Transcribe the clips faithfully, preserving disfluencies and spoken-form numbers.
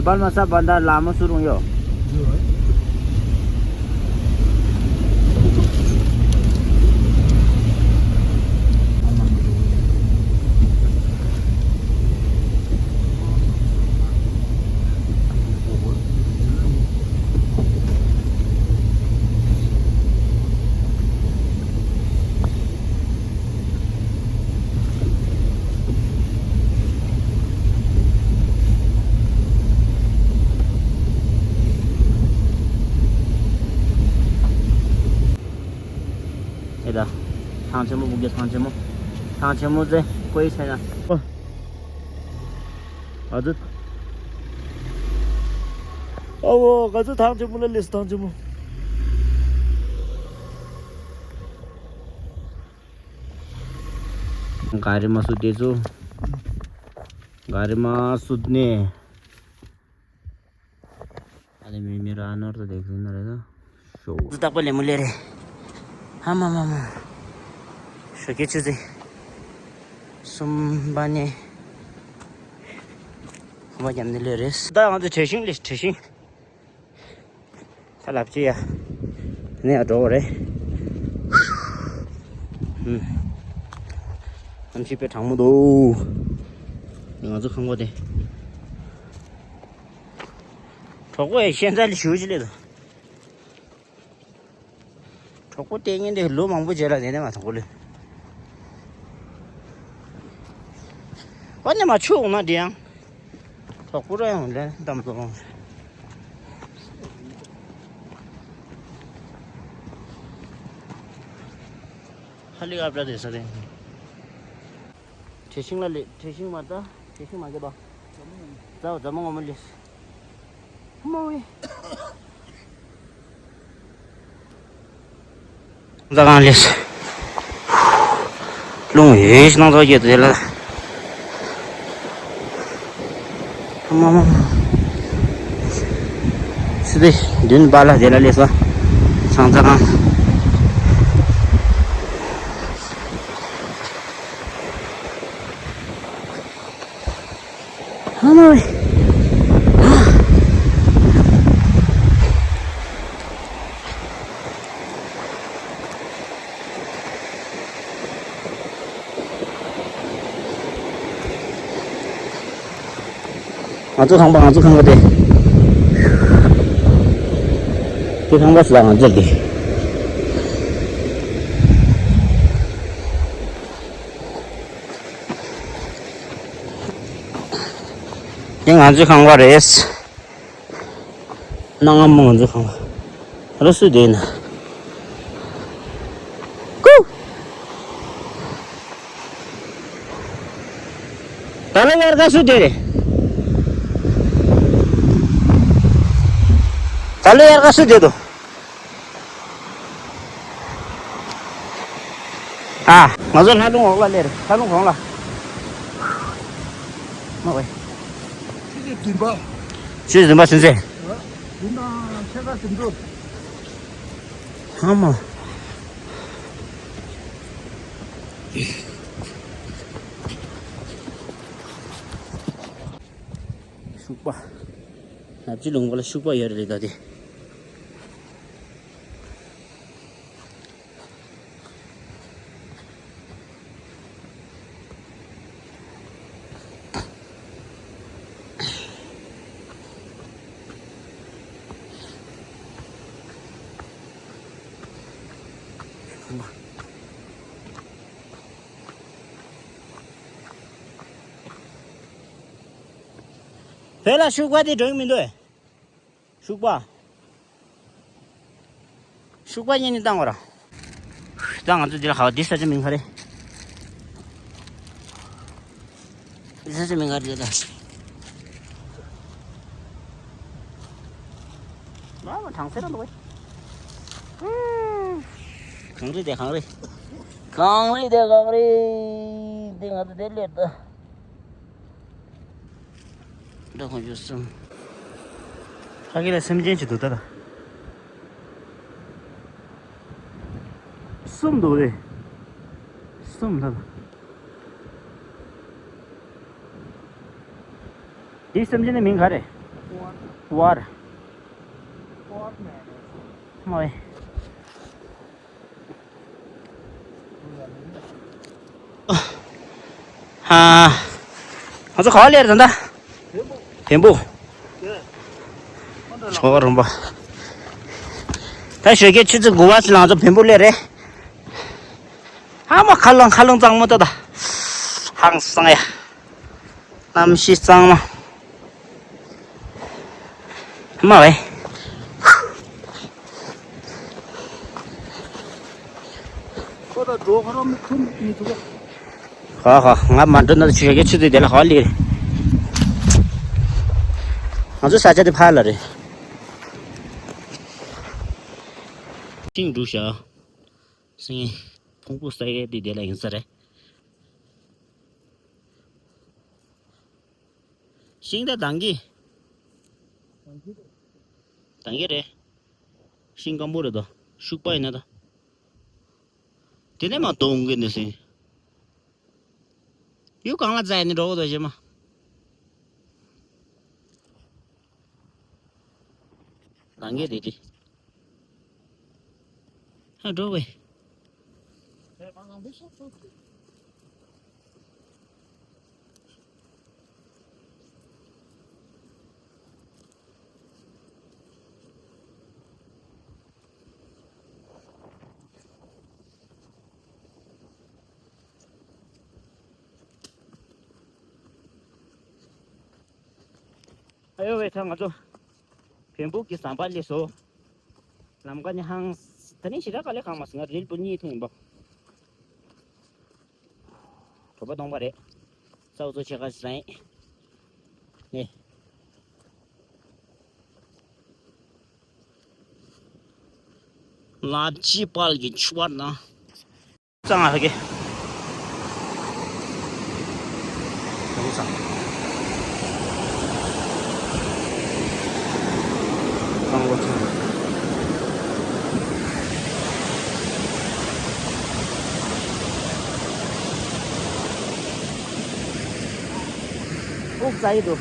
པར་མ་ས་བ་ད་ལ་མ་སུ་རུང་ཡོ། ཨེ་ད། ཐང་ཆེན་མོ་སྤུ་གུ་ཐང་ཆེན་མོ། ཐང་ཆེན་མོ་ཟེ་ཀོའི་ཆེ་ན། ཨ་ཙི། ཨ་བོ་ག་ཚོད་ཐང་ཆེན་མོ་ལ་ལས་ཐང་ཆེན་མོ། ག་རེ་མ་སུ་དེ་ཚོ། ག་རེ་མ་སུ་ནས། ཨ་ནི་མི་མི་ར་ནོར་དུ་དེ་ཁུལ་ན་རེ་ད་ཤོ། ཏག་པ་ལེ་མོ་ལེ་རེ། ཧ་མ་མ་མ། ཤོ་ཀེ་ཆུ་ཟེ། སུམ་པ་ནེ། ཧ་མ་རྒྱབ་ནི་ལེ་རེ། ད་ང་ཚོ་བྲེ་ཤིང་ལེ་བྲེ་ཤིང་། ད་ལབ་ཅི་ཡ། དེ་ནས་ཡ་འགྲོ་བ་རེད། ཨུམ། གནམ་གཤིས་དཔེ་གྲང་མོ་འདུག་ང་ཚོ་ཁང་པ་དེ། གྲོགས་པོ་ཡ་ཤེས་ཚ་ལི་ཞུ་ཅི་ལེ་དང་། གྲོགས་པོ་ལྟས་ངན་དེ་ལོ་མང་པོ་རྗེས་ལ་དེ་ནས་མ་ཐོག་ལེ། ཨ་ནི་མ་ཆུ་འོང་ན་འདི་ཡང་། གྲོགས་པོ་ར་ཡང་ལེ་འདམ་དུ་འོང་། ཧ་ལི་ཨབ་ར་དེ་ས་དེ། བྲེ་ཤིང་ལ་ལེ་བྲེ་ཤིང་མ་ད་བྲེ་ཤིང་མ་གེ་དོ། ཛ་ཛ་མོ་ངོ་མ་ལེ། མོ་ཝེ། ཛ་གང་ལེ། རླུང་ཡོད་ཤི་ནང་ཚོ་སྐྱེ་དེ་ལ། མ་མ་མ། སི་ཏི་མདུན་པ་ལ་དེ་ལ་ལེ་སོ། ཚང་ཛ་གང་། ཨ་མ་ཝེ། ང་ཚོ་ཁང་པ་ང་ཚོ་ཁང་པ་དེ། དེ་ཁང་པ་སུ་ལ་ང་ཚོ་དེ། དེ་ང་ཚོའི་ཁང་པ་རེད། གནའ་སྔ་མོ་ང་ཚོའི་ཁང་པ། ད་ལོ་སུ་བསྡད་ན། ཀུ། ད་ལོ་དབྱར་ཁ་སུ་བསྡད་རེད། ད་ལོ་དབྱར་ཁ་སུ་བསྡད་འདུག་ཨ། ང་ཚོ་ལྷ་ལུང་འོག་ལ་སླེབས་རེད། ལྷ་ལུང་གོང་ལ། མ་ཝེ། ཆུ་ཚོད་བདུན་པ། ཆུ་ཚོད་བདུན་པ་ཚུན་ཚོད། བདུན་དང་ཕྱེད་ཀ་ཟིན་འགྲོ། ཧ་མ། ཤུག་པ། ནག་ཆུ་ལུང་པ་ལ་ཤུག་པ་ཡོད་རེད་ད་དེ། བོད་ལ་ཤུག་པ་དེ་འགྲོ་གི་མི་འདུག་ཤུག་པ། ཤུག་པ་གཉིས་ནི་བཏང་བ་ར། ད་ང་ཚོ་འདིར་ཧ་བ་འདི་ས་ཆ་མིང་ག་རེ། འདི་ས་ཆ་མིང་ག་རེ་ད། མ་མ་གྲང་སེ་ར་འདུག་གས། གངས་རི་དེ་གངས་རི། གངས་རི་དེ་གངས་རི། འདི་ང་ཚོ་འདིར་སླེབས་ད། ད་ཁོང་ཚོ་གསུམ། ཕ་གི་ལ་སེམས་ཅན་ཅིག་འདུག་ད་ད། གསུམ་འདུག་རེད། གསུམ་ད་ད། འདི་སེམས་ཅན་ནི་མིང་ག་རེ། Water. མ་བས། ཨ། ང་ཚོ་ག་པར་སླེབས་རེད་ད། བེམ་པུ། ཆོག་རུམ་པ། ད་ཞོགས་ཀས་ཆུ་ཚོད་དགུ་པ་ཙམ་ལ་ང་ཚོ་བེམ་པུ་སླེབས་རེད། ཨ་མ། ཁ་རླངས་ཁ་རླངས་གཙང་མོ་ད་ད། ཧང་སང་ཡ། གནམ་གཤིས་གཙང་མ། མ་བས། ཁོ་ད་འགྲོ་ཁ་རོག་མི་ཐུབ་མི་ཐུབ། ཧ་ཧ། ང་མ་འགྲོ་ན་ཆུ་ཡ་གི་ཆུ་དེ་དེ་ལ་ཧ་ལི་རེད། ང་ཚོ་ས་ཆ་དེ་ཕར་ལ་རེད། ཤིང་འབྲུ་ཤ། སེང་ཕུང་པོ་ས་ཡ་དེ་དེ་ལ་ཡིན་ས་རེད། ཤིང་ད་དང་གི། དང་གི་རེད། ཤིང་སྐམ་པོ་རེད་དོ། ཤུག་པ་ཡིན་ན་ད། དེ་ནས་མ་གཏོང་གི་ནི་སེང་། ཡུ་གང་ལ་བཙལ་ནས་འགྲོ་གི་འདུག་ཞེ་མ། ནང་གི་རེད་དེ། ཧ་འགྲོ་བས། ཨ་ཡོ་ཝེ། ད་ང་ཚོ་བེམ་པུ་གི་ཟམ་པ་སླེབས་སོང་། ལམ་ཀ་ནི་ཧང་། ད་ནི་ཞེ་དྲག་དཀའ་ལས་ཁག་མ་སོང་། ང་རིལ་པོ་གཉིས་ཐུང་ཡིན་པ། གྲོད་པ་སྟོང་པ་རེད། ས་འུ་ཚོ་ཆེ་ཁ་སང་ནས། ལ་ཅི་པལ་གྱི་ཆུ་བར་ན། གཙང་ཨ་ཧ་གེ། གཙང་ལོ་ཚང་། ཨོ་ཙ་ཡི་འདུག་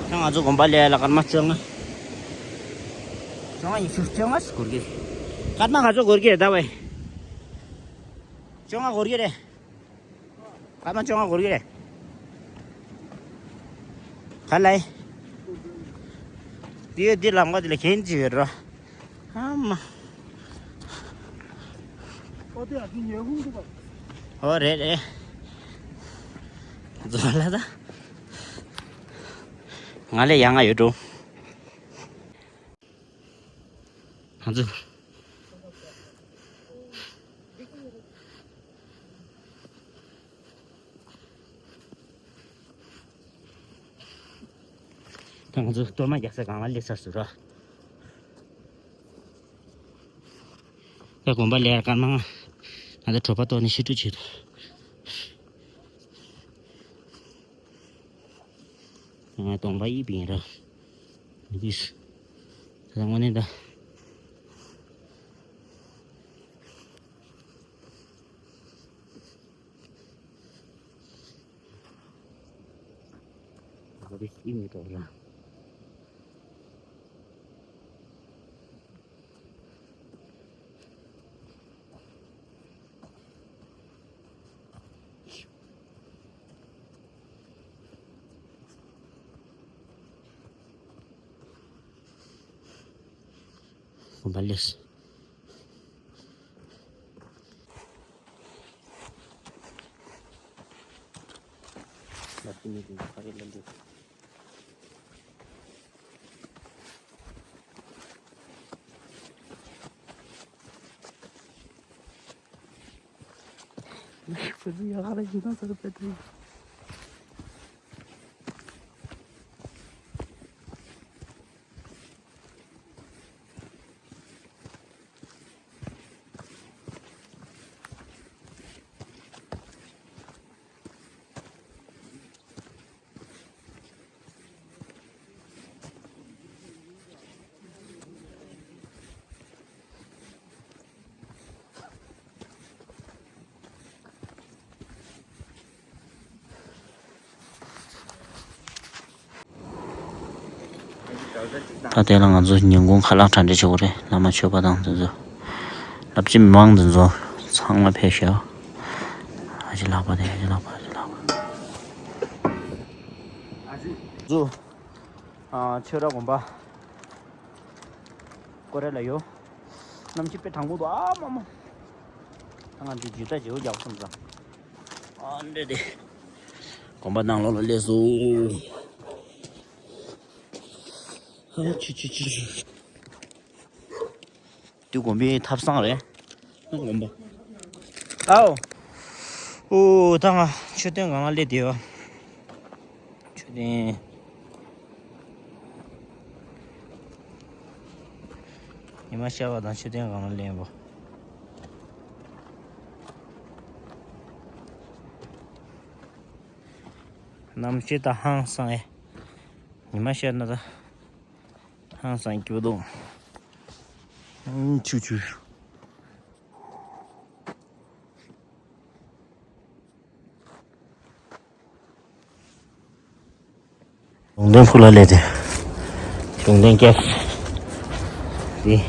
ད་ང་ཚོ་དགོན་པ་ལས་ལ་སྐར་མ་བཅོ་ལྔ། བཅོ་ལྔ་ཡིན་ཤུ་བཅོ་ལྔ་ཞིག་འགོར་གི་རེད། སྐར་མ་ང་ཚོ་འགོར་གི་རེད་ད་བས། བཅོ་ལྔ་འགོར་གི་རེད། སྐར་མ་བཅོ་ལྔ་འགོར་གི་རེད། ག་ལ་ཡིན། འདི་འདི་ལམ་ཁ་འདི་ལ་གན་ཅི་ཡོད་རོ། ཨ་མ། ཨོ་དེ་ཡང་དེ་ཉལ་ཁུང་འདུག་ག་ཨོ་རེད་རེད། རྫོང་ལ་ད། ང་ལས་ཡང་ང་ཡོད་འགྲོ། ང་ཚོ། ད་ང་ཚོ་གཏོར་མ་རྒྱག་ས་སྒང་ལ་སླེབས་ཚར་སོང་ར། ད་དགོན་པ་ལས་སྐར་མ་ལྔ། ང་ཚོ་གྲོད་པ་ལྟོགས་ནས་ཤི་འགྲོ་བྱེད་དོ། ང་གདོང་པ་གཡས་པ་ཡིན་ར། འདི་ད་དངོས་གནས་ད། ང་ཚོ་གཡས་མི་འགྲོ་ར། དགོན་པ་སླེབས། ད་དེ་ལ་ང་ཚོ་ཉིན་གུང་ཁ་ལག་གྲ་སྒྲིག་བྱེད་དགོས་རེད། བླ་མ་མཆོད་པ་དང་དེ་ཚོ། ལབ་ཅི་མང་དེ་ཚོ་ཚང་མ་ཕེབས་ཤག་ཨ་ཅེ་ལགས་པ་དེ། ཨ་ཅེ་ལགས་པ། ཨ་ཅེ་ལགས་པ། ཨ་ཅེ། ཚོ། ཨ། ཆོས་ར་དགོན་པ་ཀོ་རེ་ལ་ཡོད། གནམ་གཤིས་དཔེ་གྲང་མོ་འདུག་ཨ་མ་མ། ད་ང་འདི་ཇི་ལྟ་ཇི་འོ་རྒྱག་སོང་ཙང་། ཨ་འདྲེ་དེ། དགོན་པ་ནང་ལོགས་ལ་སླེབས་སོང་། ཨ་ཆུ་ཆུ་ཆུ་ཆུ། འདི་དགོན་པའི་ཐབ་ཚང་རེད། དགོན་པ། ཨའོ། ཨོ། ད་ང་མཆོད་རྟེན་སྒང་ལ་སླེབས་བསྡད་ཡོད། མཆོད་རྟེན། ཉི་མ་ཤར་བ་དང་མཆོད་རྟེན་སྒང་ལ་སླེབས་པ། གནམ་གཤིས་ད་ཧང་སང་ཨེ། ཉི་མ་ཤར་ན་ད། ཧང་སང་སྐྱིད་པོ་འདུག་ཨུམ། ཆུ་ཆུ། ལུང་བསྟན་ཕུག་ལ་སླེབས་ཏེ། ལུང་བསྟན་སྐྱེལ། འདི།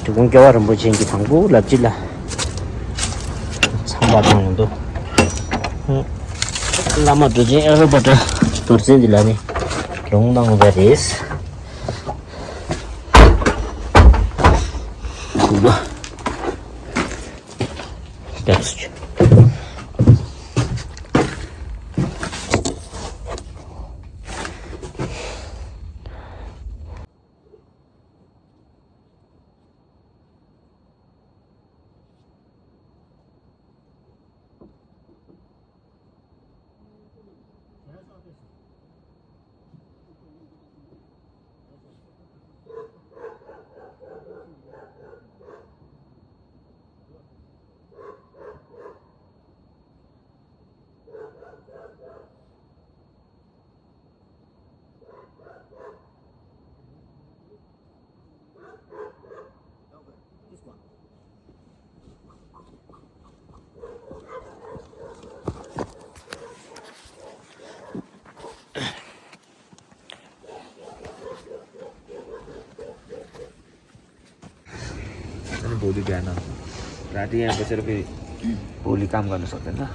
འབྲི་གུང་རྒྱལ་བ་རིན་པོ་ཆེ་གི་དང་པོ་ལབ་ཅི་ལ། ཚང་པ་དང་ཡོང་དུ། བླ་མ་གྲུ་ཆེན་ཨ་རུ་པ་ཏྲ་རྡོ་རྗེ་འདི་ལ་ནི། ལུང་གནང་བ་རེད། ལྟ་ཚུལ། अरे बोली क्या ना रात ही यहाँ पे सिर्फ बोली काम करना सकते हैं ना।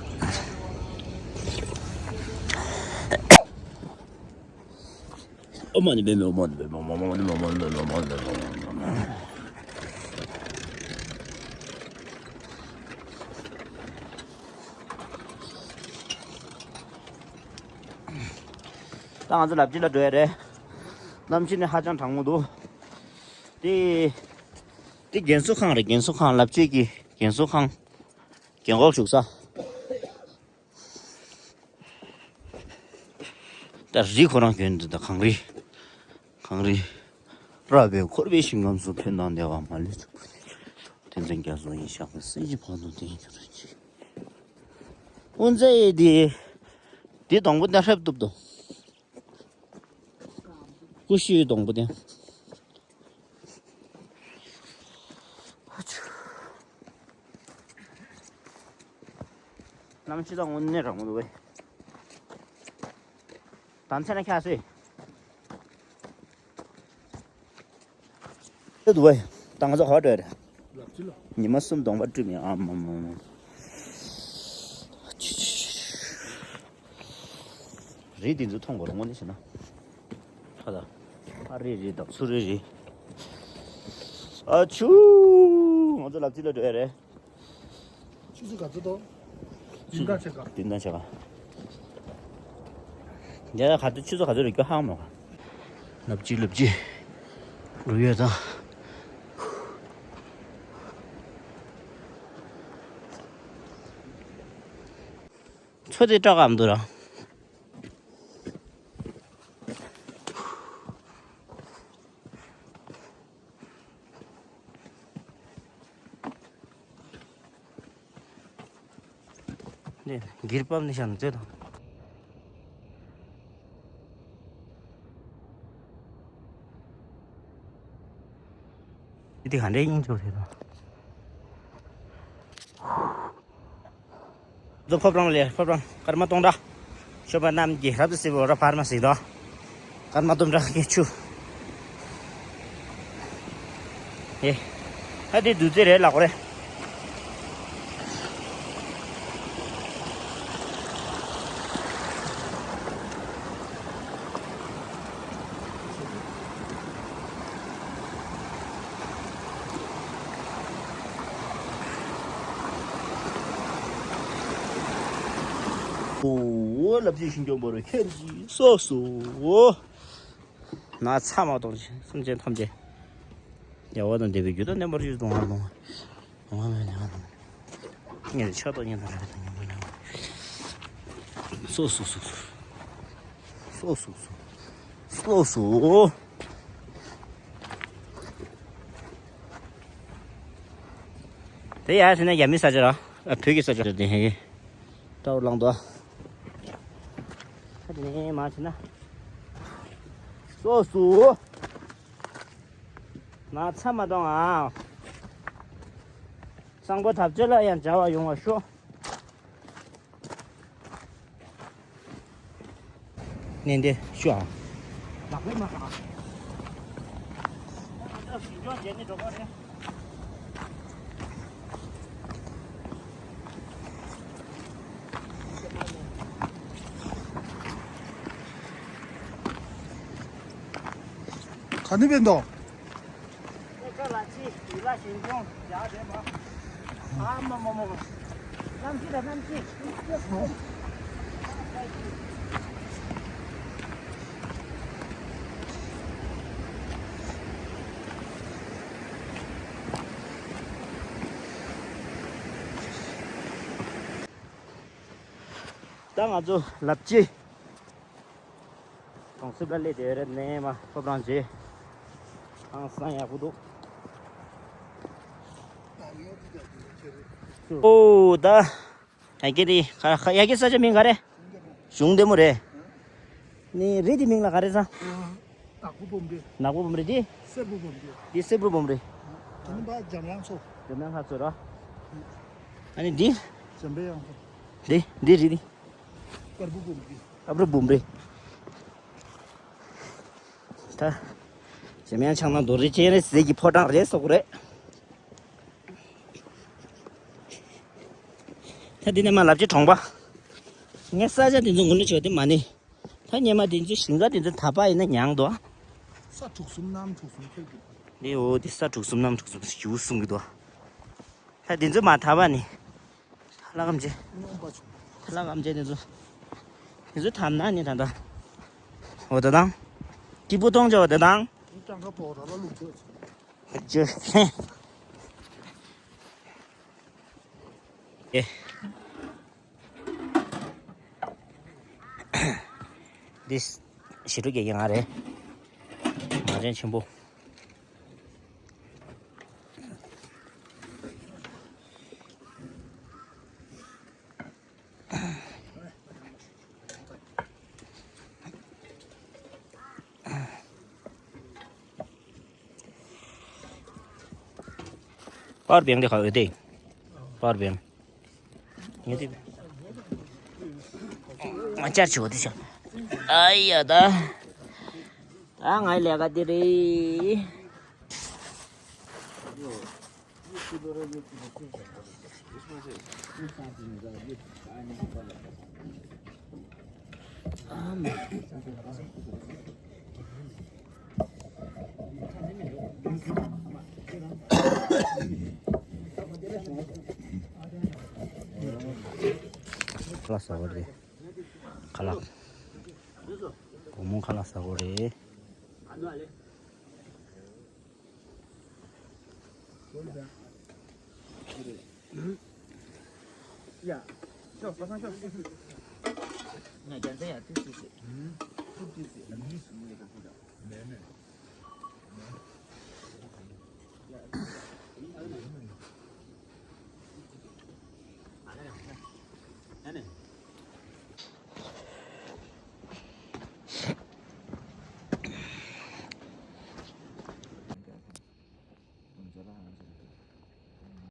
ད་ང་ཚོ་ལབ་ཅི་ལ་འགྲོ་ཡ་རེད། གནམ་གཤིས་ནི་ཧ་ཅང་གྲང་མོ་འདུག་དེ། དེ་རྒན་གསོ་ཁང་རེད། རྒན་གསོ་ཁང་ལབ་ཅི་གི་རྒན་གསོ་ཁང་། རྒན་འཁོགས་བཞུགས་ས། ད་རི་ཁོ་རང་གྱོན་འདི་ད་གངས་རི། གངས་རི། ར་བས་འཁོར་བའི་ཞིང་ཁམས་སུ་ཕན་དང་བདེ་བ་མ་ལུས་ཚུགས་པ་ནི། དེ་ཚེ་རྒྱ་མཚོ་ཡི་ཞགས་པའི་སྲིད་ཞིའི་བར་དུ་བརྟན་གྱུར་ཅིག་དབུ་མཛད་ཡི་དེ། དེ་དང་པོ་ད་ཧྲབ་ཏུབ་ཏུ། ཀུ་ཤུའི་སྡོང་པོ་དེ། གནམ་གཤིས་ད་དངོས་གནས་རང་མོ་འདུག་བས། དམ་ཚེ་ན་ཁྱ་སེ། དེ་འདུག་བས། ད་ང་ཚོ་ག་བ་འགྲོ་ཡ་རེད། ཉི་མ་གསུམ་གདོང་པ་བཀྲུས་མེད་ཨ་མ་མ་མ། རི་འདི་ཚོ་མཐོང་དགོས་རེད་དངོས་གནས་བྱས་ན། ཁ་ད། ཨ་རི་རི་དང་ཚུ་རི་རི། ཨ་ཆུ། ང་ཚོ་ལབ་ཙི་ལ་འགྲོ་ཡ་རེད། ཆུ་ཚོད་ག་ཚོད་དང་། བདུན་དང་ཕྱེད་ཀ་བདུན་དང་ཕྱེད་ཀ་འདི་ལ་ག་ཚོད་ཆུ་ཚོད་ག་ཚོད་རེད་སྐྱོ་ཧང་མོ། ལབ་ཅི་ལབ་ཅི། རུ་ཡོད་དང་། མཚོ་དེ་སྐྲག་གམ་འདུག་ར། འདིར་བབས་ནས་བཞག་ན་མཛེས་དང་། འདི་ག་འདྲའི་དབྱིངས་ཆུ་རེད་དང་། ཚོ་ཕོབ་རང་ལས་ཕོབ་རང་སྐར་མ་སྟོང་ཕྲག་མཆོད་པ་རྣམས་ཀྱིས་རབ་ཏུ་བསིལ་བའི་འོད་རབ་འཕར་མ་ཟིན་ཏོ། སྐར་མ་སྟོང་ཕྲག་གི་ཆུ། ཨེ། ད་དེ་བདུད་རྩི་རེད་ལབ་དགོས་རེད། ཨོ། ལབ་ཀྱི་ཞིང་སྐྱོང་འབོར་ཁྱེད་ཀྱིས་སོ་སོ། ན་ཚ་མ་གཏོང་ཞིང་སེམས་ཅན་ཐམས་ཅད། རྒྱལ་བ་དང་འདས་པའི་རྒྱུད་དང་བསྟན་པར་བཅས་སུ་གཏོང་བ་གཏོང་བ། གཏོང་བ་མེད་ལས་ངན་ལས་ངན། ངེད་ཆགས་སྡང་གཉེན་དང་རེ་བ་དང་ཉམས་པ་ལས་ངན། སོ་སོ་སོ་སོ། སོ་སོ་སོ། སོ་སོ། དེ་ཡར་ཕྱིན་ན་རྒྱ་མིའི་ས་ཆ་ར། ཨ། བོད་ཀྱི་ས་ཆ་ར་དེ་ཧེ་གེ། སྤྲ་བོ་ལངས་འདུག་ཨ། ཁ་དེ་ནས་མར་ཕྱིན་ན། སོ་སོ། ན་ཚ་མ་གཏོང་ཨ། གཙང་པོ་འཐབ་རྩོད་ལ་ཡང་བྱ་བ་ཡོང་བ་ཤོག་ནན་ཏན་ཞུ་ཨ། ལག་པས་མ་ཁ། ཞིང་ལྗོངས་མཇལ་ནི་འགྲོ་གི་རེད། ག་ནས་བས་འདུག་ཨེ་ཅོ་ལ་ཅི་ཡི་ལ་ཞིང་ཁོང་ཡག་རེད་མ། ཨ་མ་མ་མ་མ། གནམ་གཤིས་དང་གནམ་གཤིས། ད་ང་ཚོ་ལབ་ཅི། གྲོང་གསེབ་ལ་སླེབས་བསྡད་ཡོད་རེད། ནས་མ་ཁོ་པ་རང་བྱེད། ཧང་སང་ཡག་པོ་འདུག་ཨོ་ད། ཡ་གི་དེ་ག་ཡ་གི་ས་ཆ་མིང་ག་རེད། གཞུང་བདེ་མོ་རེད། ནི་རི་དེ་མིང་ལ་ག་རེ་ཟ། ནག་པོ་སྦོམ་རི། ནག་པོ་སྦོམ་རི་དེ། སེར་པོ་སྦོམ་རི། དེ་སེར་པོ་སྦོམ་རི། དེ་ནི་པ་འཇམ་དབྱངས་མཚོ། འཇམ་དབྱངས་ལྷ་མཚོ་ར། ཨ་ནི་འདི། འཇམ་པའི་དབྱངས་མཚོ། འདི་འདི་རི་འདི། དཀར་པོ་སྦོམ་རི། ཨ་པྲ་སྦོམ་རི། ད། འཇམ་དབྱངས་ཕྱག་ན་རྡོ་རྗེ་སྤྱན་རས་གཟིགས་ཀྱི་ཕོ་བྲང་རེད་ཟེར་གི་རེད། ད་འདི་ནས་མར་ལབ་ཀྱི་གྲོང་པ། ངས་ས་ཆ་འདི་ཚོ་ངོ་སྤྲོད་བྱས་ཏེ་མ་ནི། ད་སྔོན་མ་དེ་ཚོ་ཞིང་ཁ་དེ་ཚོ་དག་པ་ཡིན་ན་མྱངས་འདུག་ས་དྲུག་གསུམ་གནམ་དྲུག་གསུམ་ཁྱེར་གྱི། འདི་འོ་འདི་ས་དྲུག་གསུམ་གནམ་དྲུག་གསུམ་ཞེ་པོ་གསུང་གི་འདུག་ད་དེ་ཚོ་མར་དག་པ་ནི། ལྷ་ཁམས་ཆེ། ལྷ་ཁམས་ཆེ་དེ་ཚོ། དེ་ཚོ་དག་ན་ནི་ད་ལྟ། འོ་ད་དང་། སྐྱིད་པོ་གཏོང་ཆོག་ད་དང་། ཨེ། འདི་ཞི་ཁྲོ་རྒྱལ་གྱི་ང་རེད། མ་བྱན་ཆེན་པོ། པར་བེང་དེ་ག་འོས་ཏེ། པར་བེང་། ངས་དེ། ང་ཅར་ཆེ་བ་དེ་ཤ། ཨ་ཡ་ད། ད་ང་ལས་ཀ་དེ་རེད། ཁ་ལག་ཟ་གོ་རེད། ཁ་ལག་སྒོར་མོ་ཁ་ལག་ཟ་གོ་རེད།